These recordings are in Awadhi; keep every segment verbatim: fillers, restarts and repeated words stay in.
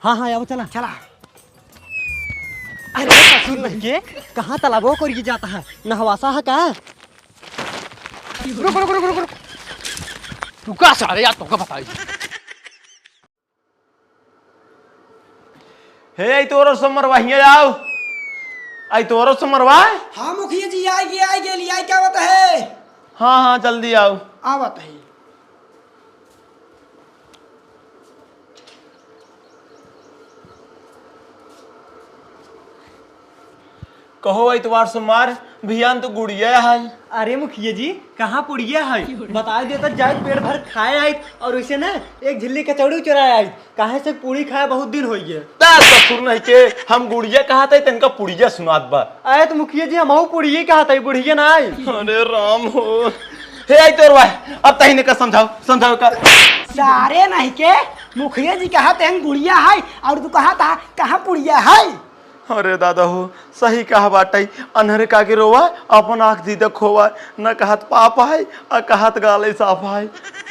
हाँ, हाँ, आओ, चला। चला। अरे, ससुर नहीं के, कहाँ तालाबो कोरिये जाता है? नहवासा है का? रुक, रुक, रुक, रुक, रुक। रुका सारे, यार, तोका बताई। हे, आई तोरो समरवा, हियाँ आओ। आई तोरो समरवा। हाँ, मुखिया जी, आइ गे, आइ गे, लियाइ के आवत है। हाँ, हाँ, जल्दी आओ। आवत है। कहो, इतवार सोमवार, भियान तो गुड़िया है। अरे मुखिया जी, कहाँ पुड़िया है? बताइ देता, जाइत पेट भर खाए आइत, और वैसे ना एक झिल्ली कचौड़ी चुराए आइत। काहे से पूड़ी खाए बहुत दिन होइ गए। ता ससुर नहीं के, हम गुड़िया कहत है, तनका पुड़िया सुनात बा। अरे तो मुखिया जी, हमहू पुड़िया कहत है, बुढ़िया ना आई। अरे राम हो। हे, आई तोर भाई, अब तही ने का समझाओ, समझाओ का। सारे नहीं के, मुखिया जी कहत है, हम गुड़िया है, और तू कहत है, कहाँ पुड़िया है? अरे दादा हो, सही कहा बाटइ, अन्हरे का के रोवा, अपन आँख दीदा खोवा, न कहत पाप है, आ कहत गाले साफ है।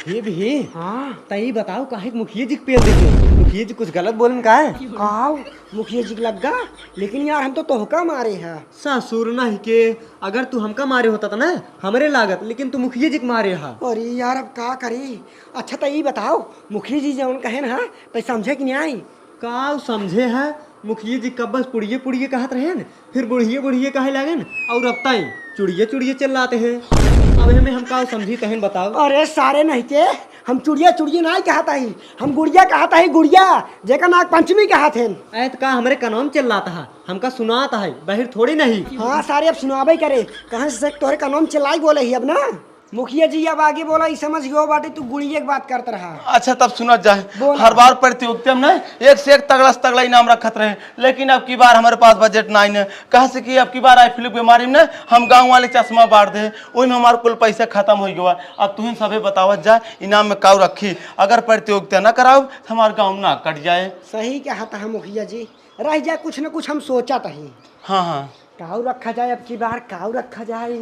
हे भी, हाँ। तई बताओ, काहे के मुखिया जी के पेल देखे? मुखिया जी कुछ गलत बोलन का है? काव? मुखिया जी के लग्गा? लेकिन यार, हम तो तोहका मारे है। ससुर नहीं के, अगर तू हमका मारे होता त ना, हमरे लागत, लेकिन तू मुखिया जी के मारे हा। अरे यार, अब का करी? अच्छा, त ई बताओ, मुखिया जी जौन कहेन हा, त समझे कि नहीं आई? काव समझे है? मुखिया जी कब बस पुड़िये पुड़िये कहत रहेन, फिर बुढ़िये बुढ़िये कहे लागेन, और अब ताई चुड़िये चुड़िये चिल्लाते हैं। अब हमें हम काव समझी, तहन बताओ। अरे सारे नहीं के, हम चुड़िया चुड़िया नाहीं कहत हई, हम गुड़िया कहत हई, गुड़िया, जेका नाग पंचमी कहत हन। ऐत का हमरे कनवा में चिल्लात हा, हमका सुनात है, बहिर थोड़ी नहीं। हाँ सारे, अब सुनाबे करे, कहाँ से तोहरे कनवा में चिल्लाई बोले ही अब ना। मुखिया जी, अब आगे बोला, ई समझ गयो बाटे, तू गुड़िया के बात करत रहा। अच्छा, तब सुनत जाए। बोला। हर बार प्रतियोगिता में ना एक से एक तगड़ा से तगड़ा इनाम रखत रहे, लेकिन अब की बार हमारे पास बजट नाई न, कहा से कि अब की बार आई फ्लू के बीमारी में ना हम गाँव वाले चश्मा बांट दे, ओही में हमार कुल पैसा खत्म हो गवा। अब तुहिन सभे बतावत जा, इनाम में काऊ रखी, अगर प्रतियोगिता ना कराओ तो हमार गाँव ना कट जाए। सही कहत हा मुखिया जी, रह जा कुछ न कुछ हम सोचत ही। हाँ, हाँ। काऊ रखा जाए अब की बार, काऊ रखा जाए?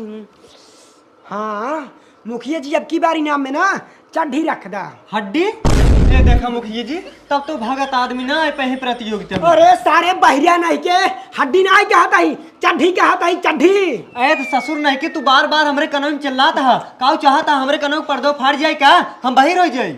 हाँ, मुखिया जी, अब की बार इनाम में ना चड्ढी रख दा। हड्डी? ये देखा मुखिया जी, तब तो भगत आदमी ना आए पहे प्रतियोगिता में। अरे सारे बहिरिया नहीं के, हड्डी नाहीं कहत हई, चड्ढी कहत हई, चड्ढी। अरे तो ससुर नहीं के, तू बार बार हमरे कनवा में चिल्लात हा, काऊ चाहत हा हमरे कनवा के पर्दो फाट जाए का, हम बहिर हो जाए।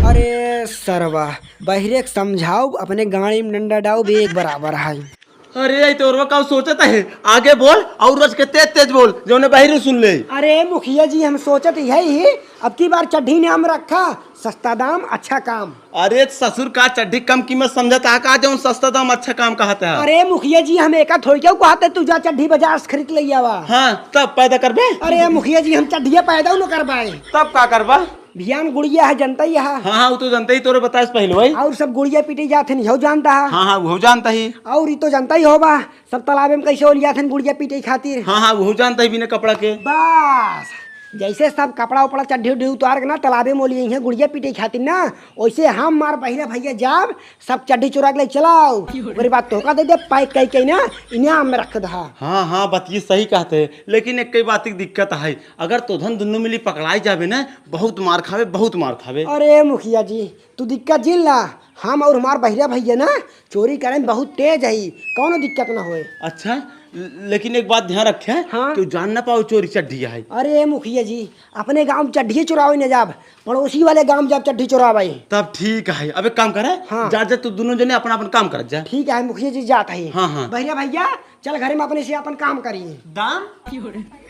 अरे सरवा, बहिरे के समझाओ, अपने गाड़ी में डंडा डाओ, बे एक बराबर है। अरे, ई तोरवा का सोचत है? आगे बोल और रच के तेज तेज बोल, जौने बहिरू सुन ले। अरे मुखिया जी, हम सोचत यही ही, अब की बार चड्ढी नाम रखा, सस्ता दाम, अच्छा काम। अरे ससुर, का चड्ढी कम कीमत समझत है का, जौन सस्ता दाम अच्छा काम कहत है? अरे मुखिया जी, हम एका थोड़ी क्यों कहते, तू जा चड्ढी बाजार से खरीद ले आवा। हाँ, तब पैदा करबे? अरे मुखिया जी, हम चड्ढिया पैदा न करबाए। तब का करबा? भियान गुड़िया है, जनता ही है। हाँ, हाँ, वो तो जनता ही, तोरे बताए से पहले भाई। और सब गुड़िया पीटे जात हैं, यहो जानता है। हाँ, हाँ, वो जानता ही। और ये तो जनता ही होबा, सब तालाबे में कैसे ओलियात हैं गुड़िया पीटे खातिर। हाँ, हाँ, वो जानता ही, बिना कपड़ा के। बस, जैसे सब कपड़ा उपड़ा चड्ढी उड्ढी उतार के ना तालाबे में ओलिए हैं गुड़िया पीटे खातिर ना, वैसे हम मार बहिरा भैया जाब, सब चड्ढी चुरा के ले चलाओ, ओकरे बाद तोहका दे दे, पैक कई के ना इनाम में रख दहा। हाँ, हाँ, बात ये सही कहते हैं, लेकिन एक कई बात की दिक्कत है, अगर तोधन दुन्नू मिली पकड़ाई जाबे ना, बहुत मार खाबे, बहुत मार खाबे। अरे मुखिया जी, तू दिक्कत जिन ला, हम और हमार बहिरा भैया ना चोरी करे में बहुत तेज है, कौनो दिक्कत ना होए। अच्छा, ल-, लेकिन एक बात ध्यान रखे, हाँ। कि जान ना पाओ चोरी चड्ढी है। अरे मुखिया जी, अपने गाँव में चड्ढी चुरावे न जाब, पड़ोसी वाले गाँव में जाब चड्ढी चुरावे। तब ठीक है, अब एक काम करे, हाँ। जा, जा, तू दुन्नू जने अपन अपन काम करत जा। ठीक है मुखिया जी, जात है। हाँ, हाँ। बहिरा भैया, चल घरे में अपने से अपन काम करी। दाम?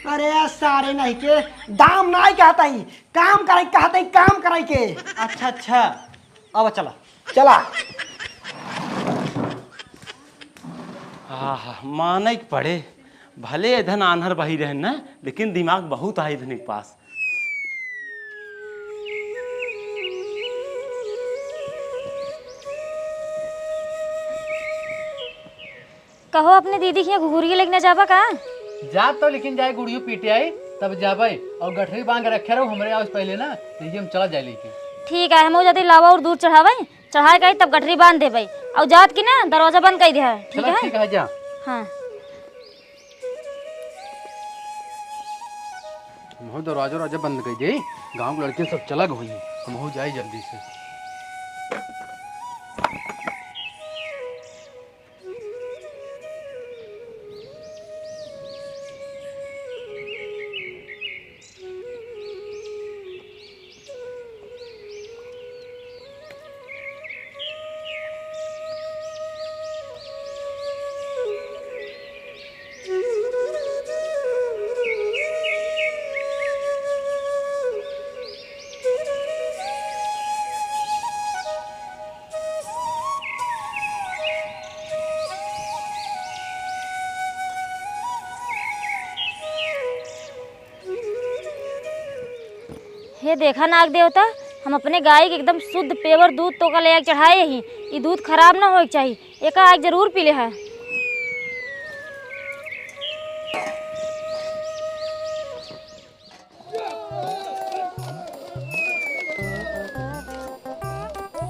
अरे सारे नहीं के, दाम नाहीं कहत ही, काम करे कहत ही, काम करे के। अच्छा, अच्छा, अब चला। चला। आह, माने के पड़े, भले इधन आन्हर बही रहन न, लेकिन दिमाग बहुत है इधन के पास। कहो, अपने दीदी के यहाँ घुघुरिया लेके न जाबा का? जाब तो, लेकिन जाए गुड़ियो पीटे आई, तब जाबे। और गठरी बांध के रखे रहो, हमरे आवे से पहले ना, तो ये हम चला जाए लेके। ठीक है, हम जाते लावा और दूध चढ़ावे, चढ़ाए के आई तब गठरी बांध देबे। और जात की ना दरवाजा बंद कर दे, ठीक चला, है? ठीक है, जा। हाँ। हमहू दरवाजा उरवाजा बंद कर दे, गाँव के लड़के सब चला गए, हमहू जाए जल्दी से। ये देखा नाग देवता, हम अपने गाय के एकदम शुद्ध pure दूध तोका ले आके चढ़ाए ही। ई दूध खराब ना होए के चाही, एका आके जरूर पी ले है।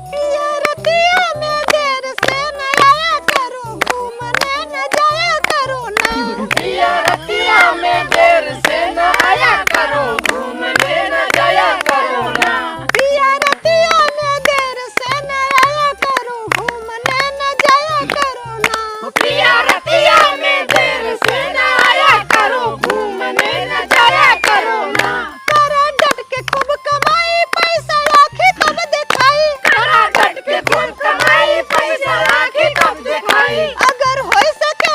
पिया रतिया में देर से न आया करो, घूमने न जाया करो ना। पिया रतिया में देर से न आया करो, घूमने न जाया करो ना। पिया रतिया में देर से न आया करो, घूमने न जाया करो ना। पिया रतिया में देर से न आया करो, घूमने न जाया करो ना। करा डट के खूब कमाई, पैसा राखी तब दिखाई। करा डट के खूब कमाई, पैसा राखी तब दिखाई। अगर होई सके,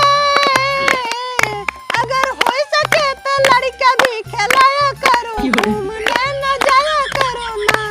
अगर होई सके तो लड़का भी खेलाया करो, क्यों? घूमने न जाया करो ना।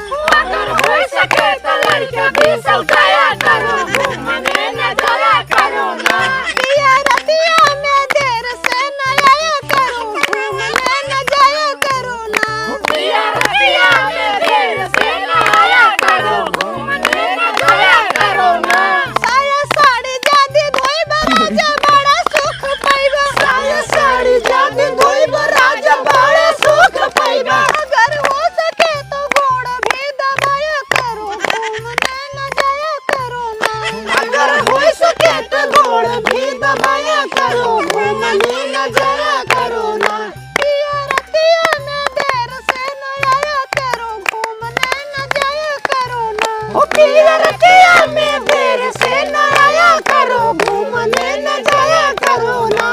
अगर होई सके तो लड़का भी सौताया करो, घूमने न जाया करो ना। पिया रतिया में देर से न आया करो, घूमने न जाया करो ना। पिया रतिया में देर से न आया करो, घूमने न जाया करो ना। साया साड़ी जादी धोइबा राजा बड़ा सुख पाइबा। साया साड़ी जादी धोइबा राजा बड़ा सुख पाइबा। अगर हो सके तो गोड़ भी दबाया करो, घूमने न जाया करो ना। अगर हो सके तो गोड़ भी दबाया करो, घूमने न जाया करो ना। पिया रतिया में देर से न आया करो, घूमने न जाया करो ना। ओ पिया रतिया में देर से न आया करो, घूमने न जाया करो ना।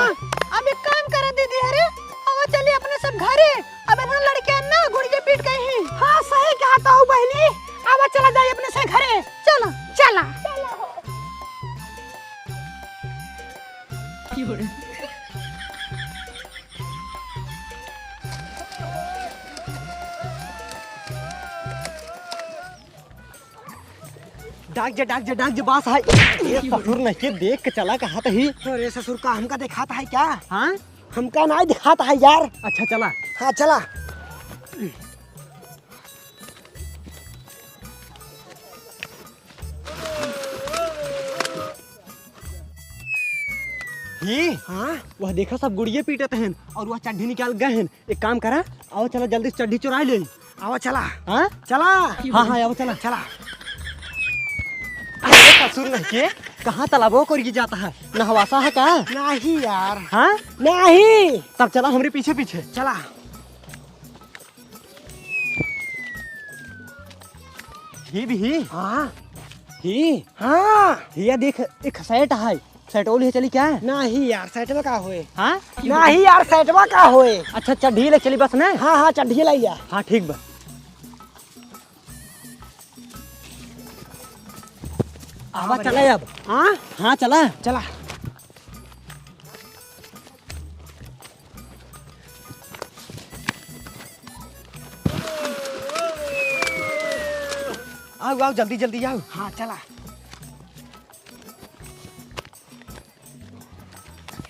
अब एक काम करा दीदी, अरे आवा चली अपने सब घरे। अब इन्हन लड़के ना गुड़िया पीट गई ही। हाँ सही कहा तो बहनी, आवा चला जाई अपने से घरे। चला। चला। डाक जे, डाक जे, डाक जे, बास है। ये ससुर नहीं के देख के चला कहा तही। अरे ससुर का हमका देखात है क्या? हाँ? हमका नहीं देखात है यार। अच्छा चला। हाँ चला। ही? हाँ? वह देखा सब गुड़िये पीटत हैं और वह चड्ढी निकाल गए हैं। एक काम करा, आओ चला जल्दी से चड्ढी चुराई ले। आवा चला। हाँ? चला। हाँ, हाँ, आवा चला। चला। अरे ससुर नहीं के, कहाँ तालाबो कोरी जाता है? नहवासा है का? नहीं यार। हाँ? नहीं। तब चला हमरे पीछे पीछे। चला। ही भी ही? हाँ। ही? हाँ। हिया देख, एक सेट है। सेटोल ही चली क्या? नहीं यार, सेटवा का होए? हाँ? नहीं यार, सेटवा का होए? अच्छा, चड्ढी ले चली बस ने? हाँ, हाँ, चड्ढी लाई यार। हाँ, ठीक बा। आवा, चला अब। हाँ? हाँ, चला। चला। आओ, आओ, जल्दी, जल्दी आओ। हाँ, चला।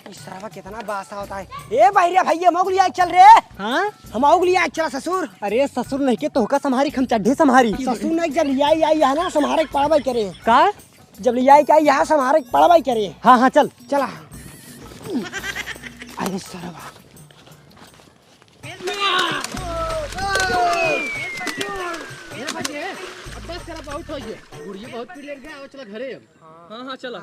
ई सरवा कितना बासा होता है। ए बहिरिया भैया, मौग लिया चल रे। हाँ? हम मौग लिया चला ससुर। अरे ससुर नहीं के तोहका संभारी, हम चड्ढे संभारी। ससुर नहीं जब लिया आई, आई है ना, संभारे के पड़बे करे। का? जब लिया आई, का यहाँ संभारे के पड़बे करे। हाँ, हाँ, चल। चला। अरे सरवा। ए भाई, ए, अब बस करा, बहुत हो गया। गुड़िया बहुत पीट लेट गया, अब चला घरे अब। हाँ, हाँ, चला।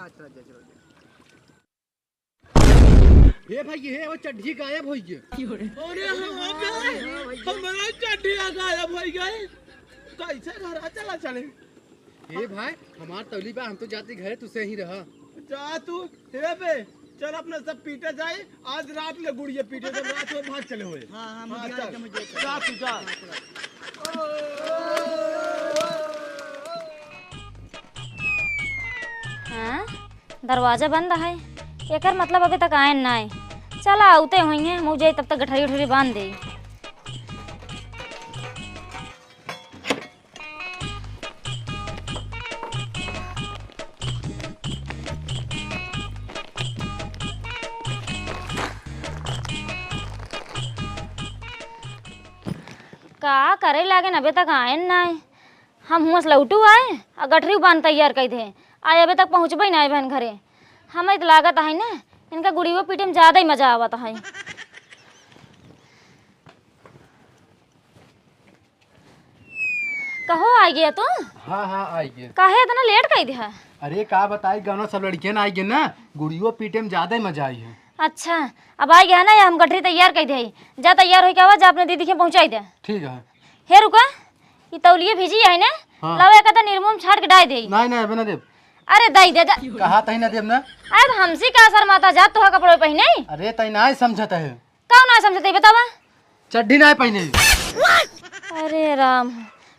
हे भाई, ये वो चड्ढी गायब हो गया। अरे हाँ, हमारा चड्ढी गायब हो गई। कैसे घर आ चला चले? हे भाई, हमार तौली बा, हम तो जाते घरे, तू से ही रहा। जा तू, हे बे, चल अपना सब पीटे जाए, आज रात ले गुड़िया पीटे, जब रात में भाग चले हुए। हाँ, हाँ, हाँ, मुझे चल। जा तू, जा। हाँ, दरवाजा बंद है, एकर मतलब अभी तक आयन ना आए। चला, आउते हुई हैं, हम जाई तब तक गठरी उठरी बांध दे। का करे लागे न, अबे तक आएन नाय। हम हुआं से लौटू आए, आ गठरी बांध तैयार कइ दे। आए अबे तक पहुँचबे नाय बहन घरे। हमें तो लागत है ना, इनका गुड़ियो पीटे में ज्यादा ही मजा आवत है। कहो, आ गया तू? हाँ, हाँ, आ गया। काहे इतना लेट कइ दिया? अरे, का बताई, गाँव सब लड़कियन आ गए ना, गुड़ियो पीटे में ज्यादा ही मजा आई है। अच्छा, अब आ गया ना, या हम गठरी तैयार कइ दे। जा, तैयार होके आवा, जा अपने दीदी के पहुँचाई दे। ठीक है। हे रुका, ई तौलिए भीजी है ने? हाँ। लाओ, एक आधा निरमो में छाट के डाल दे। नहीं, नहीं, अबे ना देब। अरे, दे दे, जा। कहा तही ना देब ना। अब हमसे का शर्माता, जा, तोहा कपड़े पहने। अरे, तही ना समझत है। का ना समझते, बतावा? चड्ढी ना पहने। अरे राम,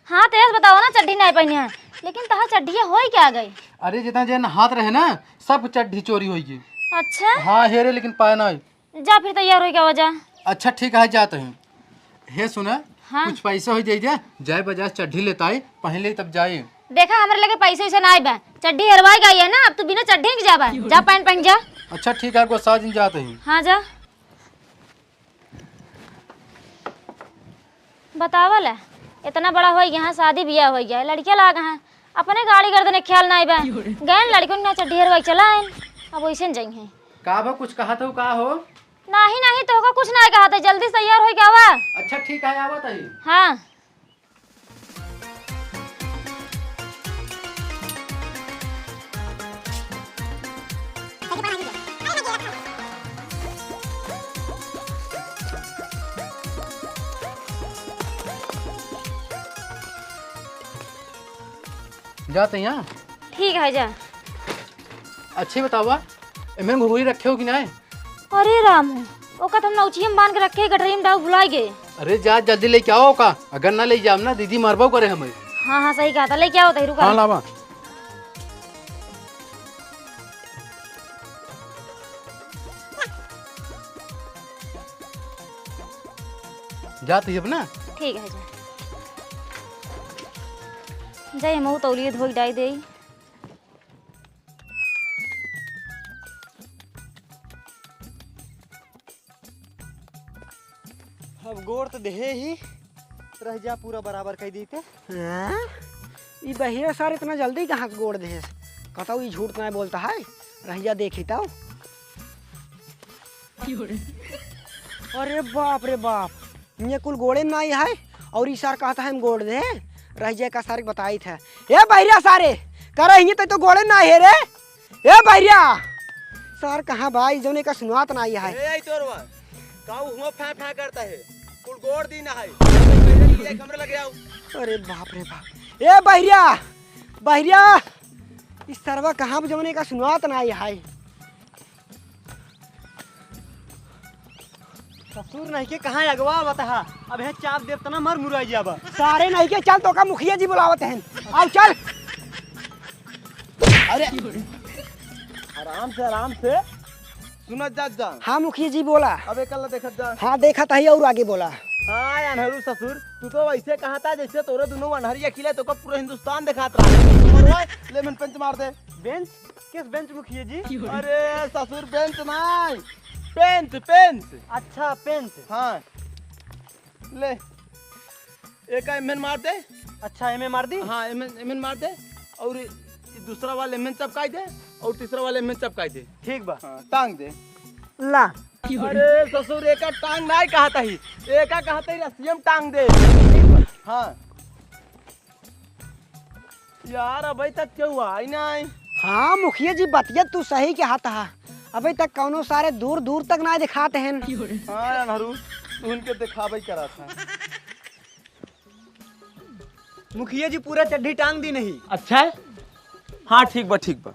हाँ, तो ऐसे बतावा ना, चड्ढी ना पहने है, लेकिन तहा चड्ढिया होई क्या गई? अरे, जितना जे हाथ रहे ना, सब चड्ढी चोरी होई गई। अच्छा? हाँ, हेरे, लेकिन पाए ना। जा फिर, तैयार होई क्या, जा। अच्छा, ठीक है, जाते हैं। हे सुना, हाँ। कुछ पैसा हो जाई जा, जाए बाजार चड्ढी लेता आई, पहन ले तब जाए। देखा, हमरे लगे पैसे वैसे ना आए बा, चड्ढी हेरवाई गई है ना, अब तू बिना चड्ढी के जाबा, जा पैंट पहन जा। अच्छा, ठीक है, गुस्सा जिन जाते हैं। हाँ, जा। बतावल है, इतना बड़ा हो गया, शादी ब्याह हो गया, लड़किया लाग हैं, अपने गाड़ी गर्दन ख्याल ना आए बा। गए लड़कियों ने चड्ढी हेरवाई चला आए, अब वैसे न जाई हैं। का बा, कुछ कहा था का हो? नाही, नाही, तोहका कुछ नाही कहा था, जल्दी से तैयार होई के आवा। अच्छा, ठीक है, आवत ही। हाँ। जाते हैं। ठीक है, जा। अच्छी बतावा, एमे घुघुरी रखे हो कि नाय? अरे राम, ओका त हम नौचिया में बांध के रखे, गठरी में डाल भुलाए गए। अरे जा, जल्दी लेके आओ का, अगर ना ले जाम ना, दीदी मरबो करे हमें। हाँ, हाँ, सही कहा था, लेके आओ तही, रुका। हाँ, लावा। जात ही अपना। ठीक है, जा। जाए, हम तौलिए धोई डाई दे। अब गोड़ तो देहे ही, रह जा पूरा बराबर कर दीते। हाँ? ई बहिरा सार इतना जल्दी कहाँ के गोड़ देहेस? कतौ ई झूठ ना बोलता है, रह जा देखी तौ। अरे बाप रे बाप, ये कुल गोड़े में नाही है और ई सार कहता है हम गोड़ दे, रह जाए का सारे बताई थे। ए बहिरा सारे, करे हिये तो, तो गोड़े में नाही है रे। ए बहिरा, सार कहाँ बा, ई जौने का सुनात नाही है। ए, आई तोरवा, का हुआ फै फै करता है? कुल गोड़ दी ना है। पहले ये कमरे लगे आओ। अरे बाप रे बाप। ए बहिरा, बहिरा, ई सरवा कहाँ बा जौने का सुनात नाही है। ससुर नहीं के कहाँ अगवा बता, अब है चाप देव तना मर मुराई जाबा। सारे नहीं के चल, तोका मुखिया जी बुलावत हैं, आओ चल। अरे आराम से, आराम से। सुनत जात जा। हाँ मुखिया जी बोला। अब एकला देखत जा। हाँ देखत ही और आगे बोला। हाँ अनहरू ससुर, तू तो वैसे कहा था जैसे तोरे दोनों अनहरी अकेले तोका पूरा हिंदुस्तान देखात रहा। और भाई, ले मन पंच मार दे। बेंच? किस बेंच मुखिया जी? अरे ससुर बेंच नाय, पेंच, पेंच। अच्छा पेंच। हाँ। ले। एका एमएन मार दे। अच्छा एमएन मार दी? हाँ एमएन, एमएन मार दे। और ये दूसरा वाला एमएन चपकाई दे। और तीसरा वाला एमएन चपकाई दे। ठीक बा। हाँ, टांग दे। ला। अरे ससुर एका टांग नाय कहत ही। एका कहत ही रस्सियम टांग दे। हाँ। यार, अबे तक केहू आई नाई। हाँ, मुखिया जी, बतिया तू सही कहत हा। अबे तक कौनो सारे दूर दूर तक ना दिखात हैं। हाँ, अनहरू, तू उनके दिखावे करा था। मुखिया जी, पूरा चड्ढी टांग दी नहीं। अच्छा है? हाँ, ठीक बा, ठीक बा।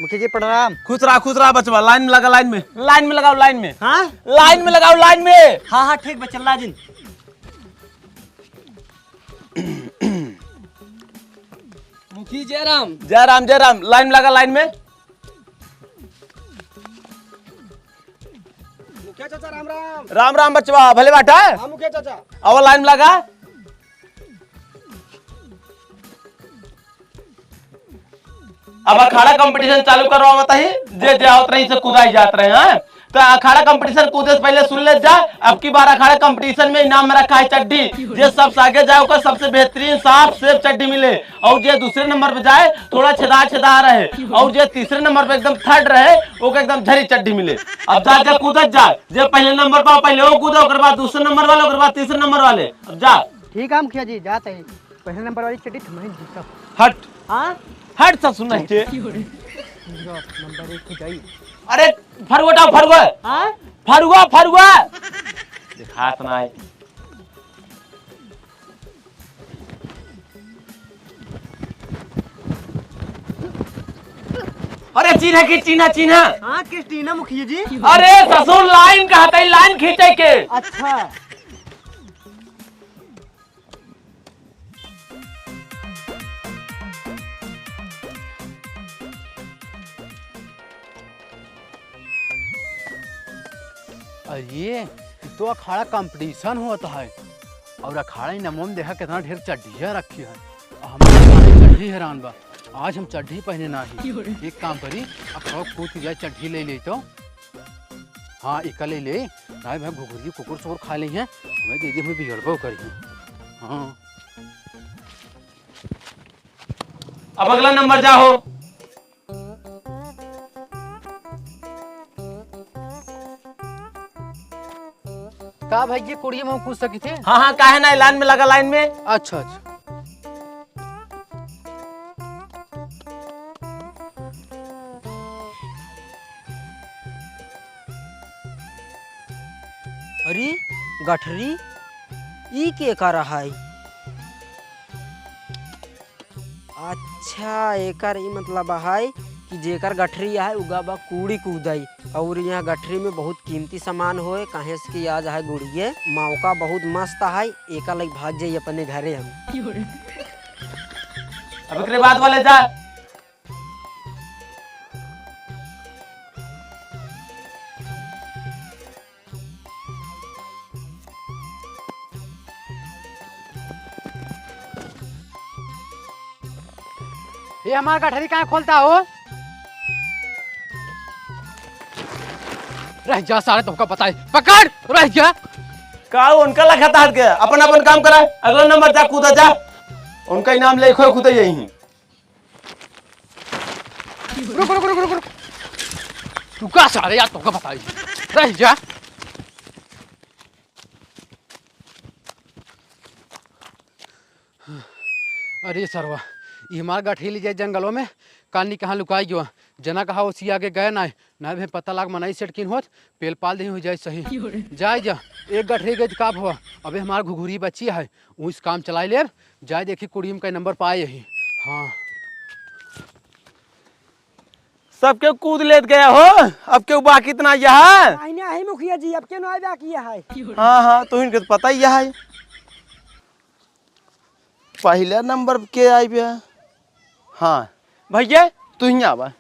मुखिया जी, प्रणाम। खुश रहा, खुश रहा बचवा। लाइन में लगा, लाइन में। लाइन में लगाओ, लाइन में। हाँ? लाइन में लगाओ, लाइन में। हाँ, हाँ, ठीक बा, चल रहा जिन। मुखी जय राम। जय राम, जय राम। लाइन में लगा, लाइन में। मुखिया चाचा, राम राम। राम राम बचवा, भले बाटा? हाँ, मुखिया चाचा। अब लाइन में लगा। अब अखाड़ा कंपटीशन चालू करवावत ही, जे जे आवत रही से कुदाई जात रहे, हाँ? तो अखाड़ा कंपटीशन कूदे से पहले सुन ले जा, अब की बार अखाड़ा कंपटीशन में इनाम में रखा है चड्ढी। जे सबसे आगे जाए, ओकर सबसे बेहतरीन साफ सेफ चड्ढी मिले, और जे दूसरे नंबर पे जाए, थोड़ा छेदा छेदा रहे, और जे तीसरे नंबर पे एकदम थर्ड रहे, ओके एकदम झरी चड्ढी मिले। अब जा, जा कूदत जा, जे पहले नंबर पर, पहले वो कूदे, ओकर बाद दूसरे नंबर वाले, ओकर बाद तीसरे नंबर वाले। अब जा। ठीक है मुखिया जी, जाते हैं। पहले नंबर वाली चड्ढी तुम्हें जीता। हट। हाँ? हट, सब सुन रहे थे। पूरा नंबर एक हो जाई। अरे, फरुआ उठाओ, फरुआ। हाँ? फरुआ, फरुआ। दिखात ना है। अरे, चिन्ह की चिन्ह, चिन्ह। हाँ, किस चिन्ह मुखिया जी? अरे, ससुर लाइन कहता है, लाइन खींचे के। अच्छा। अरे, ई तो अखाड़ा कंपटीशन होत है, और अखाड़ा इनामो में देखा कितना ढेर चड्ढिया रखी है। और हमारे सारे चड्ढी हैरान बा। आज हम चड्ढी पहने ना ही। एक काम करी, अब कूद के जाए, चड्ढी ले ले तो। हाँ, इका ले ले, नाहीं भाई, घुघुरी कुकुर सुकुर खा लेइहैं, हमें दे दी, हमें बिगड़बो करी। हाँ। अब अगला नंबर जा हो। का भाई, ये कुड़िया में कूद सकी थे? हाँ, हाँ, काहे ना, लाइन में लगा, लाइन में। अच्छा, अच्छा। अरे गठरी, ई केकर है? अच्छा, एकर ई मतलब है कि जेकर गठरी है, उगा बा कूड़ी कूदई। और यहाँ गठरी में बहुत कीमती सामान होए, काहे से कि आज है गुड़िये। मौका बहुत मस्त है, एका लग भाग जाई अपने घरे हम। अब एकरे बाद वाले जा। ये हमार गठरी काहे खोलता हो? रह जा सारे, तुमका पता है। पकड़, रह जा। का उनका लखा तार के अपन अपन काम करा। अगला नंबर जा, कूदा जा। उनका इनाम ले खोए खुदे यही। रुक, रुक, रुक, रुक, रुक। रुका सारे यार, तुमका बताई। रह जा। अरे सरवा, ई हमार गठरी ले जाए जंगलों में, कानी कहाँ लुकाई गयो। जना कहा ओसी आगे गए ना, ना भे पता लाग मनई सेठ किन होत, पेल पाल दे हो जाए सही। जाए जा, एक गठरी गई का भवा, अबे हमार घुघुरी बची है, उस काम चलाई लेब, जाए देखी कुड़ियम का नंबर पाए यही। हाँ। सबके कूद लेत गया हो, अब केहू बाकी त ना यह है। नहीं, नहीं, मुखिया जी, अब के ना बाकी यह है। हाँ, हाँ, तो इनके तो पता ही यह है। पहला नंबर के आई बे। हाँ, भैया, तू ही आवा।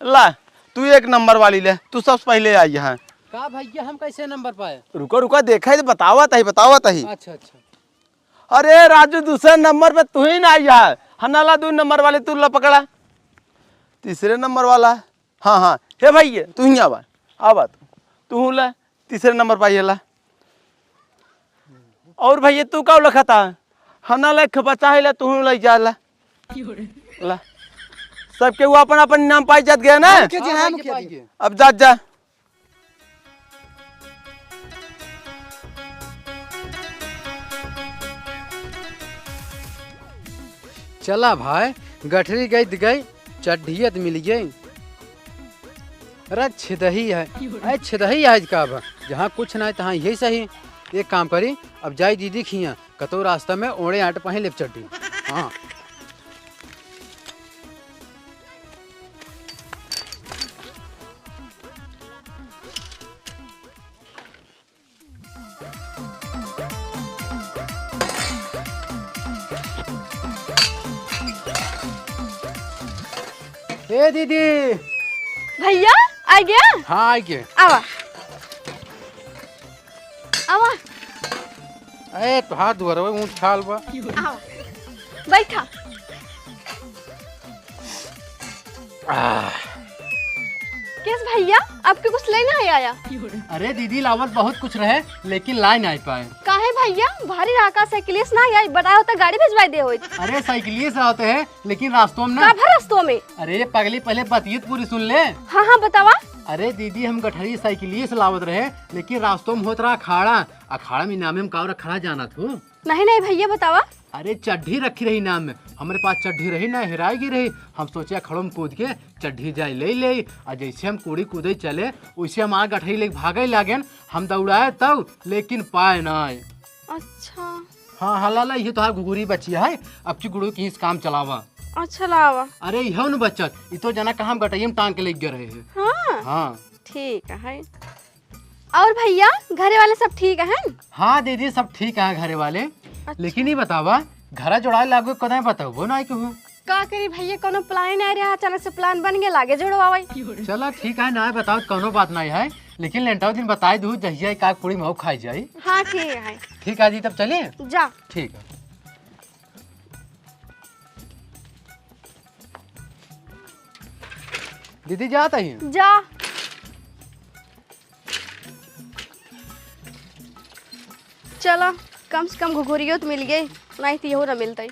ला, तू एक नंबर वाली ले, तू सबसे पहले आई है। का भैया, हम कैसे नंबर पाए? रुको, रुको, देखा ही तो बतावत ही, बतावत ही। अच्छा, अच्छा। अरे राजू, दूसरे नंबर पे तू ही ना आई है। हनाला दो नंबर वाले तू ला पकड़ा। तीसरे नंबर वाला। हाँ, हाँ। हे भाई, ये तू ही आवा। आवा तू। तू ला। तीसरे नंबर पे आई ला। और भाई, ये तू का लखा था? हनाला एक बच्चा है ला, तू ला जा ला। ला। सबके वो अपन अपन नाम पाई जात गया ना? मुखिया जी, हाँ, हाँ, मुखिया जी। अब जा, जा। चला भाई, गठरी गई त गई, चड्ढियत मिल गई। अरे छेदही है, अरे छेदही है का बा? जहाँ कुछ ना है तहाँ यही सही। एक काम करी, अब जाई दीदी खिया, कतो रास्ता में ओढ़े आट पहन लेब चड्ढी। हाँ। ए दीदी। भैया, आ गया? हाँ, आ गया। आवा। आवा। ए, तो हाथ धुआ रहे, ऊँच खाल बा। आवा। बैठा। आह। यस भैया, आपके कुछ लेना है आया? अरे दीदी, लावत बहुत कुछ रहे, लेकिन लाए नाहीं पाए। काहे भैया, भारी रहा का साइकिलियस ना आई, बताओ तो गाड़ी भिजवाई दे होइत। अरे साइकिलियस आवत है, लेकिन रास्तों में ना। का भा रास्तों में? अरे पगली, पहले बतियत पूरी सुन ले। हाँ हाँ, बतावा। अरे दीदी, हम गठरी साइकिलियस लावत रहे, लेकिन रास्तों में होत रहा अखाड़ा। अखाड़ा में नामे हम कावर अखाड़ा जानत हो? नहीं नहीं भैया, बतावा। अरे चड्ढी रखी रही नाम में, हमरे पास चड्ढी रही ना, हेराई गई रही। हम सोचे अखाड़ों में कूद के चड्ढी जाए ले ले, और जैसे हम कूड़ी कूदे चले, वैसे हमार गठरी लेके भागे लागेन। हम दौड़ाए तब, लेकिन पाए ना। अच्छा। हाँ हाँ लाला, ये तोहार घुघुरी बची है, अब की गुड़ू की इस काम चलावा। अच्छा लावा। अरे इहो न बचत, ई तो जना कहाँ हम गटैया में टांग के लेके गए रहे हैं। हाँ। हाँ। ठीक है। और भैया, घरे वाले सब ठीक हैं? हाँ दीदी, सब ठीक है घरे वाले। अच्छा। लेकिन ये बतावा, घरा जोड़ाए लागो कदाए बताओ ना कि हूँ। का करी भैया, कोनो प्लान नहीं रहा, अचानक से प्लान बन गया, लागे जोड़वावे। चला ठीक है, ना बताओ, कोनो बात नहीं है, लेकिन लेंटाओ दिन बताए दू, जहिया का पूरी मऊ खाई जाई। हाँ ठीक है। ठीक है जी, तब चलिए। जा। ठीक है। दीदी जात ही। जा। चला, कम से कम घुघुरियो तो मिल गई, नहीं तो यहू ना मिलता।